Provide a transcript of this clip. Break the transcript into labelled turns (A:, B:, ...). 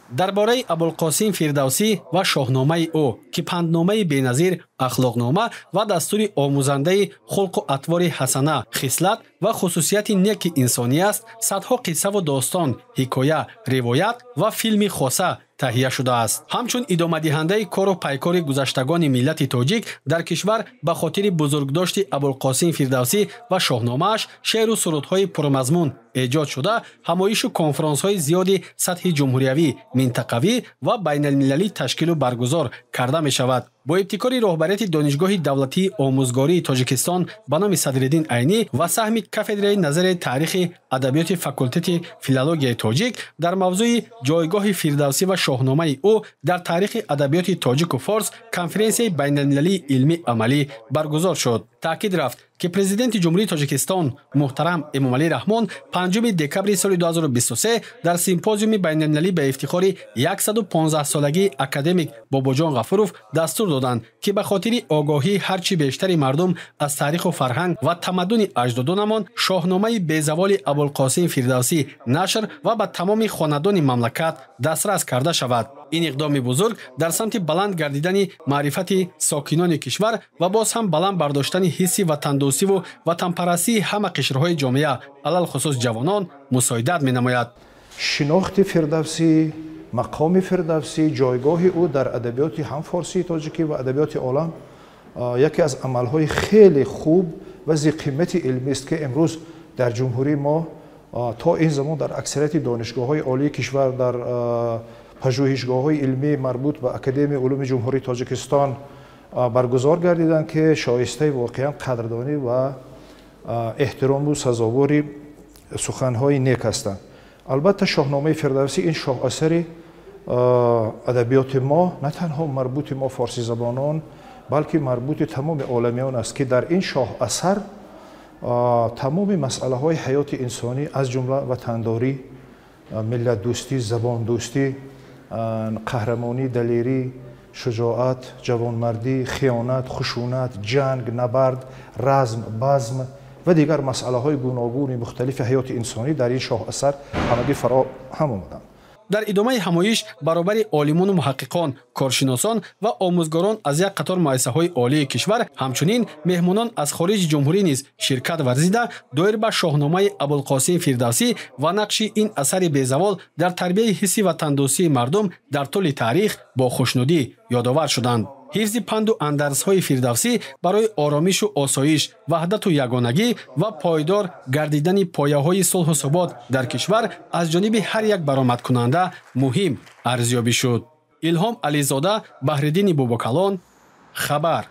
A: Дар бораи Абулқосим Фирдавсӣ ва шоҳномаи ӯ, ки пандномаи беназир, ахлоқнома ва дастури омӯзандаи хулқу атвори ҳасана, хислат ва хусусияти неки инсонӣ аст, садҳо қиссаву достон, ҳикоя, ривоят ва филми хоса таҳия шудааст. Ҳамчун идомадиҳандаи кору пайкори гузаштагони миллати тоҷик дар кишвар ба хотири бузургдошти Абулқосим Фирдавсӣ ва шоҳномааш шеъру сурудҳои пурмазмун эҷод шуда, ҳамоишу конфронсҳои зиёди сатҳи ҷумҳуриявӣ, минтақавӣ ва байналмилалӣ ташкилу баргузор карда мешавад. Бо ибтикори роҳбарияти Донишгоҳи давлатии омӯзгории Тоҷикистон ба номи Садриддин Айнӣ ва саҳми кафедраи назарияи таърихи адабиёти факултети филологияи тоҷик дар мавзӯи ҷойгоҳи Фирдавсӣ ва шоҳномаи ӯ дар таърихи адабиёти тоҷику форс конференсияи байналмилалии илмӣ амалӣ баргузор шуд. Таъкид рафт, ки Президенти Ҷумҳурии Тоҷикистон муҳтарам Эмомалӣ Раҳмон 5 декабри соли 2023 дар симпозиуми байналмилалӣ ба ифтихори 115-солагии академик Бобоҷон Ғафуров дастур доданд, ки ба хотири огоҳии ҳарчи бештари мардум аз таъриху фарҳанг ва тамаддуни аҷдодонамон шоҳномаи безаволи Абулқосим Фирдавсӣ нашр ва ба тамоми хонадони мамлакат дастрас карда шавад. Ин иқдоми бузург дар самти баланд гардидани маърифати сокинони кишвар ва боз ҳам баланд бардоштани ҳисси ватандӯстиву ватанпарастии ҳама қишрҳои ҷомеа, алалхусус ҷавонон, мусоидат менамояд.
B: Шинохти Фирдавсӣ, мақоми Фирдавсӣ, ҷойгоҳи ӯ дар адабиёти ҳам форсии тоҷикӣ ва адабиёти олам яке аз амалҳои хеле хуб ва зиқимати илмист, ки имрӯз дар ҷумҳурии мо то ин замон дар аксарияти донишгоҳҳои олии кишвар, дар пажӯҳишгоҳҳои илмии марбут ба Академияи улуми Ҷумҳурии Тоҷикистон баргузор гардиданд, ки шоистаи воқеан қадрдонӣ ва эҳтирому сазовори суханҳои нек ҳастанд. Албатта, шоҳномаи Фирдавсӣ ин шоҳасари адабиёти мо, на танҳо марбути мо форсизабонон, балки марбути тамоми оламиён аст, ки дар ин шоҳасар тамоми масъалаҳои ҳаёти инсонӣ, аз ҷумла ватандорӣ, миллатдӯстӣ, забондӯстӣ, қаҳрамонӣ, далерӣ, шуҷоат, ҷавонмардӣ, хиёнат, хушунат, ҷанг, набард, разм, базм ва дигар масъалаҳои гуногуни мухталифи ҳаёти инсонӣ дар ин шоҳасар ҳамагӣ фароҳам омаданд.
A: Дар идомаи ҳамоиш баробари олимону муҳаққиқон, коршиносон ва омӯзгорон аз як қатор муассисаҳои олии кишвар, ҳамчунин меҳмонон аз хориҷи ҷумҳурӣ низ ширкат варзида, доир ба шоҳномаи Абулқосим Фирдавсӣ ва нақши ин асари безавол дар тарбияи ҳисси ватандӯстии мардум дар тӯли таърих бо хушнудӣ ёдовар шуданд. Ҳифзи панду андарзҳои Фирдавсӣ барои оромишу осоиш, ваҳдату ягонагӣ ва пойдор гардидани пояҳои сулҳу субот дар кишвар аз ҷониби ҳар як баромадкунанда муҳим арзёбӣ шуд. Илҳом Ализода, Баҳриддини Бобокалон, хабар.